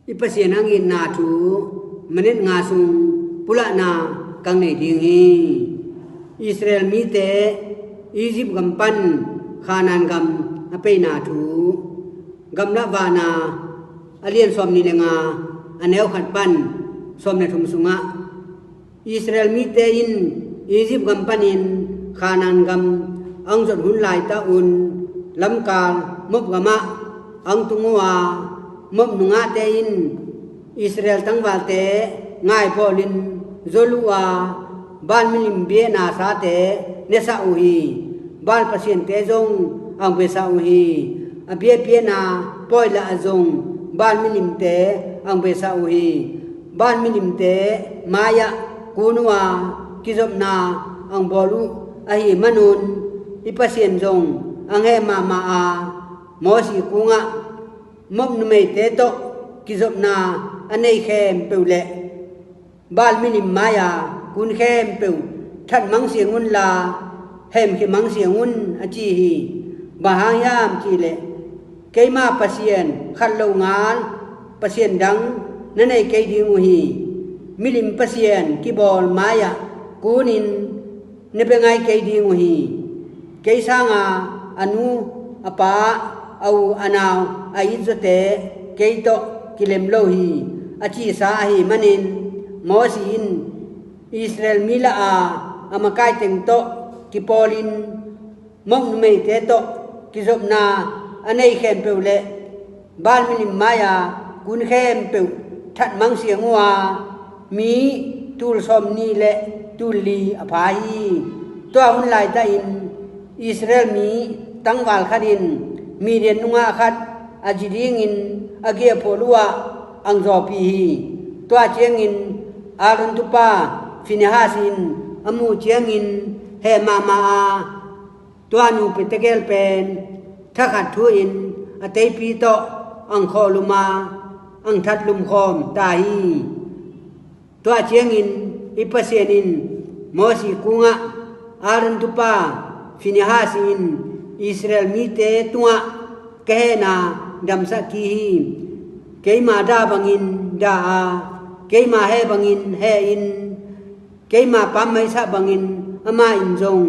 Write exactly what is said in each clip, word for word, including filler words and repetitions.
I Pasian hong itna thu, minit nga sung pulakna kang nei ding hi. Israel mite Egypt gam pan Khanaan gam a peina thu, Gamla Vahna a lian sawmnih le nga, a neu khat pan sawm le thum sungah, Israel mite in Egypt gam panin Khanaan gam a hong zot hun laitak un, lamkal Moab gamah a hong tung uh a, Moab nungahte in Israel tangvalte ngaibawlin zol uh a, Baal milim biakna sate nesak uh hi. Baal pasiante zong a hong besak uh hi. A biakpiakna pawi lakah zong Baal milimte a hong besak uh hi. Baal milimte mai-ah kun uh a, kizopna a hong bawl uh ahih manun, i Pasian zong a hong heh mahmah a, Mosi kungah Moab numeite tawh kizopna a nei khempeuh le Baal milim mai-a kun khempeuh that mangsiang unla, hemkhia mangsiang un, a ci hi. Bang hang hiam cihleh, keima Pasian khat longal pasian dang na nei kei ding uh hi. Milim pasian kibawl mai-ah kunin na bia ngai kei ding uh hi. Kei sanga a nu, a pa, a u, a nau, a itzawte kei tawh kilem lo hi, a cisa ahih manin, Mosi in Israel mi lakah a makai teng tawh kipawlin Moab numeite tawh kizopna a nei khempeuh le Baal milim mai-a kun khempeuh that mangsiang uh a, mi tul sawmnih le tul li a pha hi. Tua hun laitakin Israel mi tangval khat in Midian nungah khat a zi dingin a giahphual uh ah a hong zawhpih hi. Tua ciangin Aaron tupa Phinehas in a muh ciangin heh mahmah a, tua nu Petakel pen thakhat thu-in a teipi tawh a hong khawhlum a, a hong thatlum khawm ta hi. Tua ciangin i Pasian in Mosi kungah, Aaron tupa Phinehas in Israel mite tungah ka hehna damsak kei hi. Keima dah bangin dah a, keima heh bangin heh in, keima pammaisa bangin amah in zong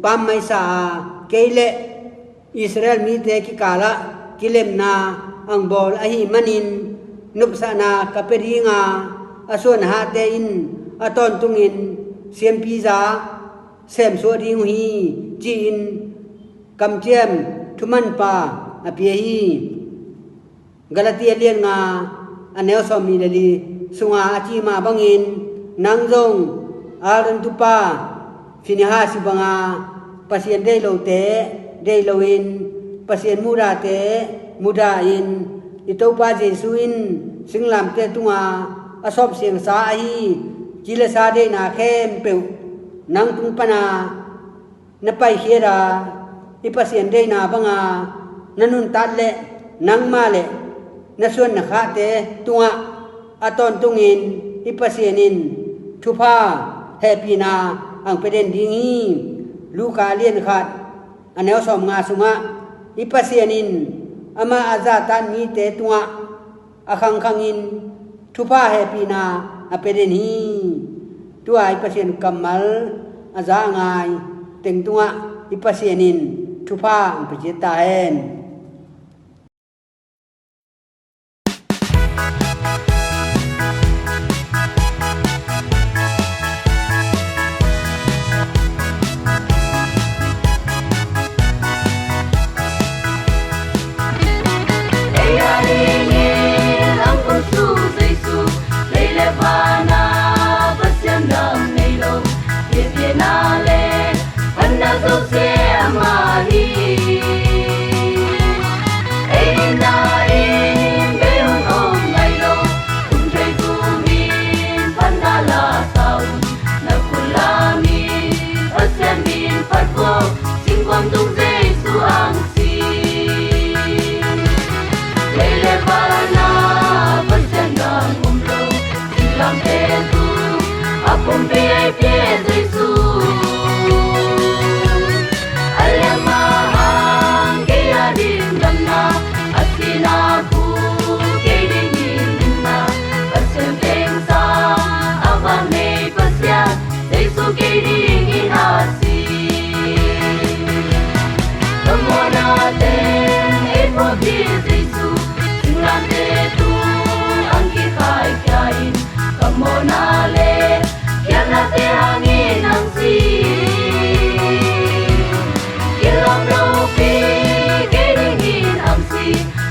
pammaisa a, kei le Israel mite kikalah kilemna a hong bawl ahih manin, nopsakna ka pia ding a, a suan a hahte in a tawntungin siampi za semsuah ding uh hi, ci-in kamciam thumanpha a pia hi. Galati a lian nga, a neu sawmnih le li sunga a ci mah bangin, nang zong Aaron tupa Phinehas banga Pasian deih lote deih loin, Pasian muhdahte muhdahin, i Topa Jesu in singlamteh tunga a sawpsiangsa ahi ci le sa deihna khempeuh nang tung pana na paikhiat a, i Pasian deihna banga na nuntak le nangmah le na suan na khahte tungah a tawntungin i Pasian in thupha hehpihna a hong pia den ding hi. Luka a lian khat, a neu sawmnga sungah, i Pasian in amah a zahtak mite tungah a khangkhangin thupha hehpihna a pia den hi. Tua i Pasian kammal a za a ngai teng tungah i Pasian in thupha hong pia ciat ta hen.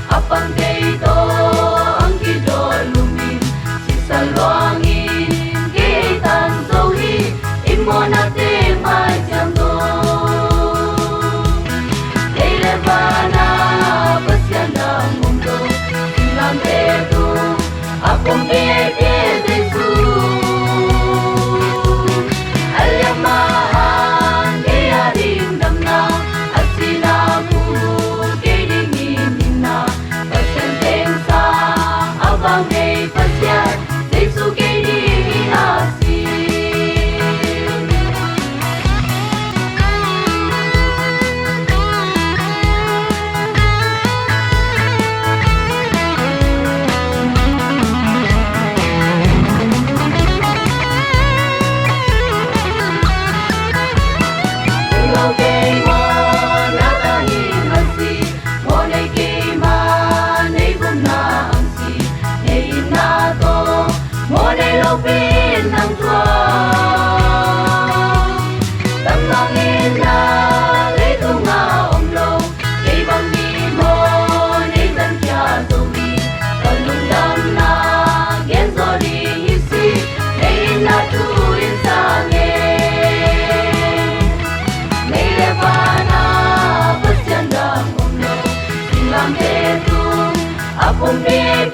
A pang kei tawh ang kidawh lumin, sisan luangin kei ei tan zo hi. I mawhnate mai siang zo. Lei le vana Pasian dang om lo, singlamteh tung a pumpi ei pia Jesu. A liamah hang kei a ding damna, a sihna phu kei ding hinna, Pasian teng sang a vang nei Pasian, Jesu kei ding hi a si. Lo kei mawhna tangin a si, mawh nei kei mah nei gupna ang si, nei itna tawh mawh nei lo pen nang tua. Tang bangin na leitungah om lo, kei bang mi mawh nei tankhia zo hi. Ka lungdamna gen zo ding hi si, nei itna thu in sang e. Lei le vana Pasian dang om lo, singlamteh tung a pumpi ei